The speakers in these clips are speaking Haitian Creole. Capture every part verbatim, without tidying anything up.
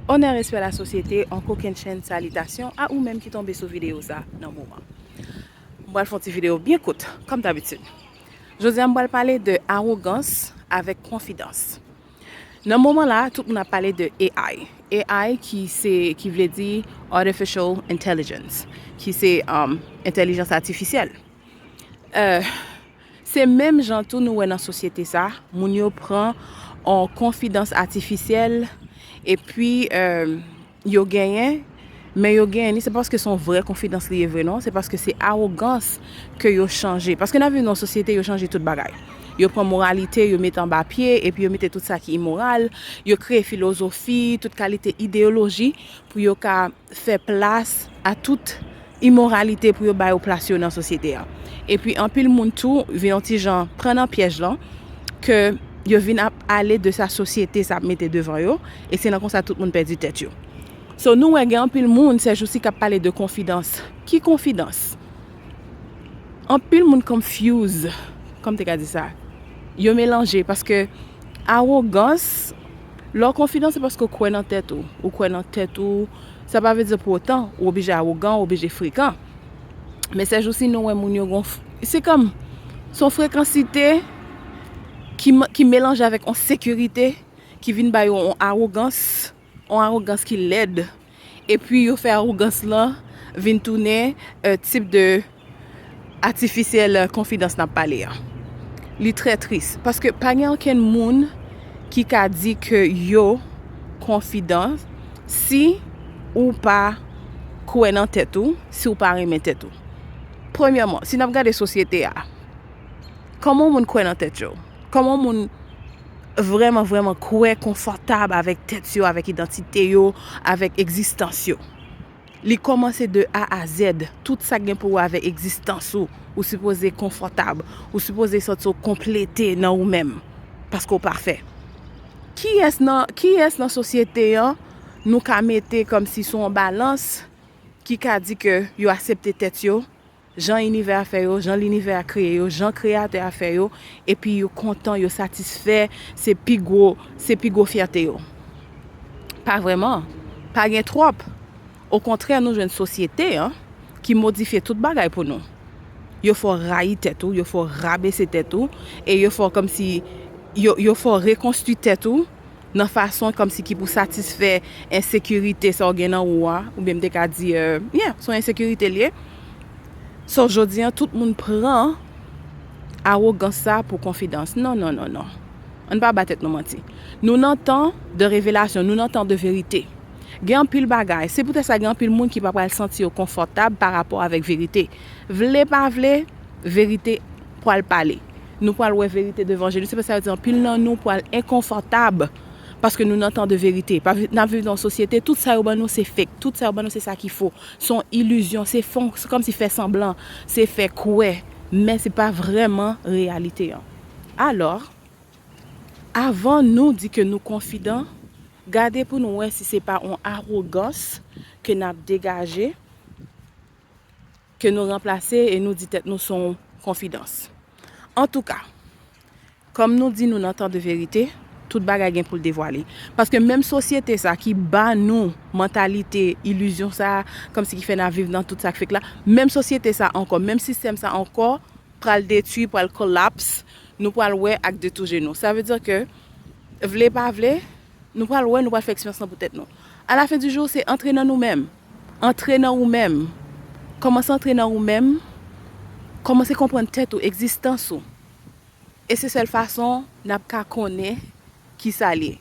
Onè, respè, lasosyete, on kokennchenn salitasyon a ou menm ki tonbe sou videyo sa nan moman. M pral fè yon ti videyo byen kout, kòm dabitid. Jodi a, m pral pale de awogans avèk konfidans. Nan moman la, tout moun ap pale de A I. A I ki se, ki vle di Artificial Intelligence, ki se, um, entèlijans atifisyèl. Euh, se menm jan tou nou wè nan sosyete sa, moun yo pran on konfidans atifisyèl, epi, euh, yo genyen, men yo genyen li, se pa paske se yon vrè konfidans li ye vre, non, se paske se awogans ke yo chanje. Paske n ap viv nan yon sosyete, yo chanje tout bagay. Yo pran moralite, yo mete anba pye, epi yo mete tout sa ki imoral, yo kreye filozofi, tout kalite ideyoloji pou yo ka fè plas a tout imoralite, pou yo ba yo plas yo nan sosyete a. Epi anpil moun tou vin yon ti jan pran nan pyèj lan, ke yo vin ap ale de sa sosyete sa ap mete devan yo, e se nan konsa tout moun pèdi tèt yo. So, nou wè gen anpil moun sèjousi k ap pale de konfidans. Ki konfidans? Anpil moun confuse, kòm te ka di sa, yo melanje, paske awogans, lè w konfidan, se paske w kwè nan tèt ou. Ou kwè nan tèt ou, sa pa vle di pou otan ou oblije awogan, ou oblije frekan. Men sèjousi, nou wè moun yo gon f-, se kòm, se yon frekansite ki, ki melanje avèk yon sekirite ki vin ba yo yon awogans, yon awogans ki lèd. Epi yo fè awogans lan vin tounen, euh, tip de atifisyèl, euh, konfidans n ap pale a. Li trè tris, paske pa gen okenn moun ki ka di ke yo konfidan si ou pa kwè nan tèt ou, si ou pa renmen tèt ou. Premyèman, si n ap gade sosyete a, kòman moun kwè nan tèt yo? Kòman moun vrèman, vrèman kwè konfòtab avèk tèt yo, avèk idantite yo, avèk egzistans yo? Li kòmanse de A a Z. Tout sa k gen pou wè avèk egzistans ou. Ou sipoze konfòtab. Ou sipoze santi w konplete nan ou menm. Paske w pafè. Kiyès nan, kiyès nan sosyete an nou ka mete kòmsi sou yon balans ki ka di ke yo aksepte tèt yo, jan inivè a fè yo, jan linivè a kreye yo, jan Kreyatè a fè yo, epi yo kontan, yo satisfè, se pi gwo, se pi gwo fyète yo? Pa vrèman. Pa gen twòp. Okontrè, nou jwenn sosyete an ki modifye tout bagay pou nou. Yo fè w rayi tèt ou, yo fè w rabese tèt ou, e yo fè w kòmsi, yo, yo fè w rekonstwi tèt ou nan fason kòmsi ki pou satisfè ensekirite sa w gen nan ou a, oubyen m te ka di, euh, yeah, se yon ensekirite l ye. So, jodi an, tout moun pran awogans sa pou konfidans. Non, non, non, non. Ann pa ba tèt nou manti. Nou nan tan de revelasyon, nou nan tan de verite. Gen anpil bagay. Se poutèt sa gen anpil moun ki pa pral santi yo konfòtab pa rapò avèk verite. Vle pa vle, verite pral pale. Nou pral wè verite devan je nou. Se pou sa yo di anpil nan nou pral enkonfòtab. Paske nou nan tan de verite. Pa vi-, n ap viv nan yon sosyete, tout sa yo ban nou se fake. Tout sa yo ban nou se sa ki fo. Se yon ilizyon, se fon, se kòmsi fè sanblan, se fè kwè. Men se pa vrèman reyalite an. Alò, avan nou di ke nou konfidan, gade pou nou wè si se pa yon awogans ke n ap degaje, ke nou ranplase e nou di tèt nou se yon konfidans. Antouka, kòm nou di nou nan tan de verite, tout bagay gen pou l devwale. Paske menm sosyete sa ki ba nou mantalite, ilizyon sa, kòmsi ki fè n ap viv nan tout sa k fake la, menm sosyete sa ankò, menm sistèm sa ankò, pral detwi, pral collapse, nou pral wè ak de tou je nou. Sa vle di ke, vle pa vle, nou pral wè, nou pral fè eksperyans lan pou tèt nou. A la fen di jou, se antre nan nou menm. Antre nan ou menm. Kòmanse antre nan ou menm. Kòmanse konprann tèt ou, egzistans ou. E se sèl fason n ap ka konnen ki sa l ye.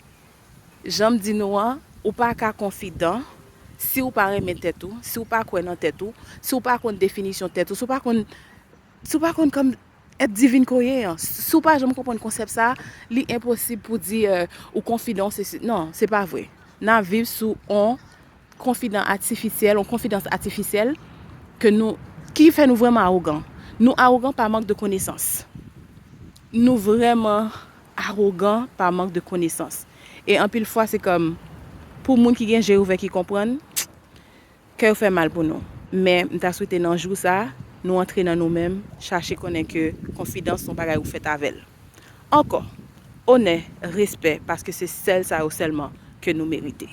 Jan m di nou an, ou pa ka konfidan si w pa renmen tèt ou, si w pa kwè nan tèt ou, si w pa konn definisyon tèt ou, si w pa konn, si w pa konn kòm èt diven ke w ye an, si w pa janm konprann konsèp sa, li enposib pou di, euh, ou konfidan, se, se, non, se pa vre. N ap viv sou on konfidan atifisyèl, yon konfidans atifisyèl ke nou, ki fè nou vrèman awogan. Nou awogan pa mank de konesans. Nou vrèman awogan pa mank de konesans. E anpil fwa, se kòm, pou moun ki gen je ouvè ki konprann, kè yo fè mal pou nou. Men, m ta swete nan jou sa, nou antre nan nou menm, chache konnen ke konfidans se yon bagay ou fèt avè l. Ankò, onè, respè, paske se sèl sa yo sèlman ke nou merite.